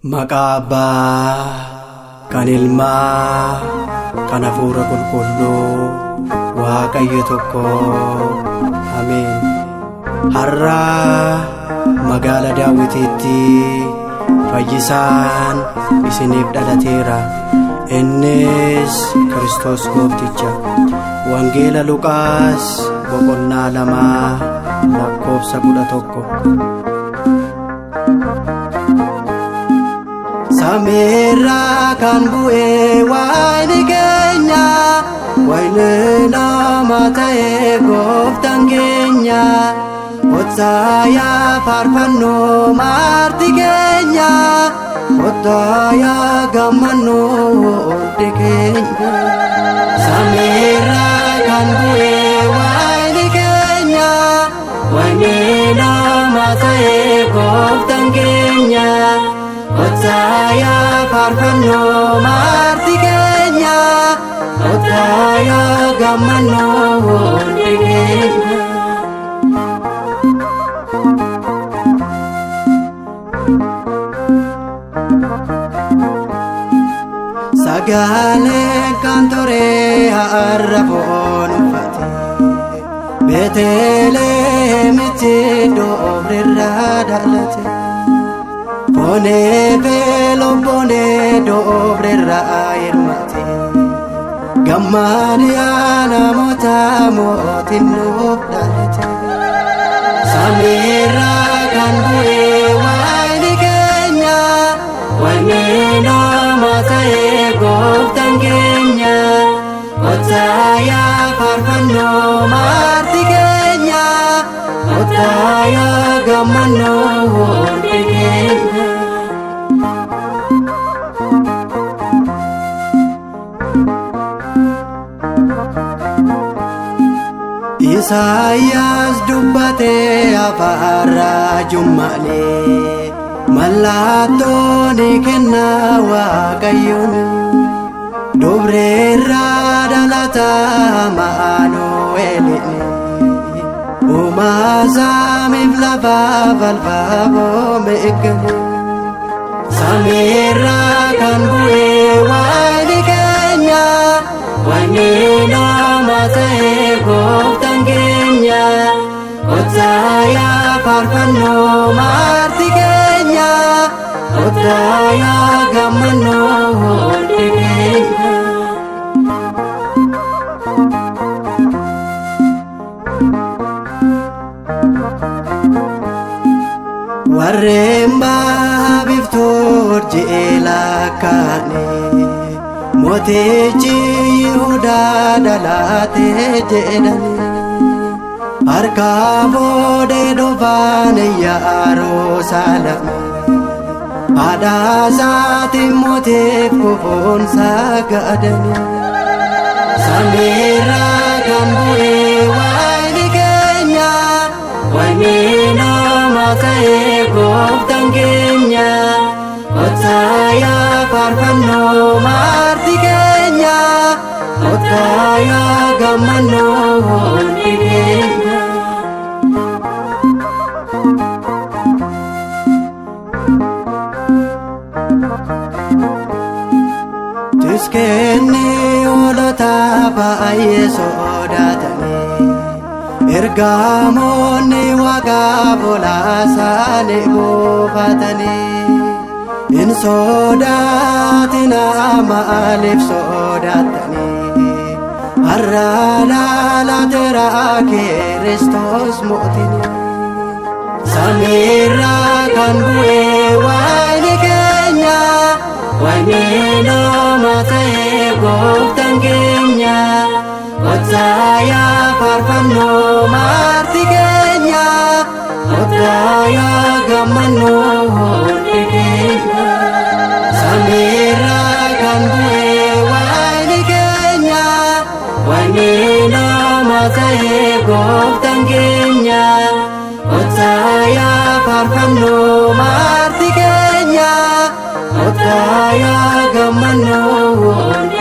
Maqaa Abbaa kan Ilmaa kan Hafuura Qulqulluu Waaqayyo tokko. Ameen. Har'a magaala Daawitiitti fayyisaan isiniif dhalateera. Innis Kiristoos Goofticha. Wangeela Luqaas boqonnaa 2 lakkoofsa 11. Samiirraa kan bu'e wayni keenya, wayni nama ta'e gooftaan keenya. Kottaa yaa faarfannoo maarti keenya, kottaa yaa gammannoo hundi keenya. Samiirraa kan bu'e wayni keenya, wayni nama ta'e gooftaan keenya. Kottaa yaa faarfannoo maarti keenya, kottaa yaa gammannoo hundi keenya. Sagaleen kan ture har'a foon uffate, Beeteleemitti doobrerraa dhalate. Foonee fi lubbuunee doobrerraa hirmate. Gammaanii namoota mootiin nuuf dhalate. Samiirraa kan bu'e wayni keenya, wayni nama ta'e gooftaan keenya. Kottaa yaa faarfannoo maarti keenya, kottaa yaa gammannoo hundi keenya. Isaayyaas dubbatee afaan raajummaanii, mallattoo ni kenna Waaqayyoon. Dubreerraa dhalata Amaanu'eelini, uumaa saamiif lafaa falfaafoo meeggani. Samiirraa kan bu'e wayni keenya, wayni nama ta'e gooftaan keenya. Kottaa yaa faarfannoo maarti keenya, kottaa yaa gammannoo hundi keenya. Warreen baha biiftuu urjii lakkaa'ne, mootichi Yihudaa dhalate jedhani. Harka boodee dhufaan Yerusaalem, haadha isaatiin mootiif kufuun sagadani. Samiirraa kan bu'e wayni keenya, wayni nama ta'e gooftaan keenya. Kottaa yaa faarfannoo maarti keenya, kottaa yaa gammannoo hundi keenya. Tiskeenni hoolota baay'ee sodaatanii, ergamoonni waaqaa fuula isaanii buufatanii. Hin sodaatinaa, maaliif sodaattanii? Har'a dhalateera Kiristoos mootiin. Samiirraa kan bu'e wayni keenya, wayni nama ta'e gooftaan keenya. Kottaa yaa faarfannoo maarti keenya, kottaa yaa gammannoo hundi keenya. Samiirraa kan bu'e wayni keenya, wayni nama ta'e gooftaan keenya. Kottaa yaa faarfannoo maarti keenya, kottaa yaa gammannoo hundi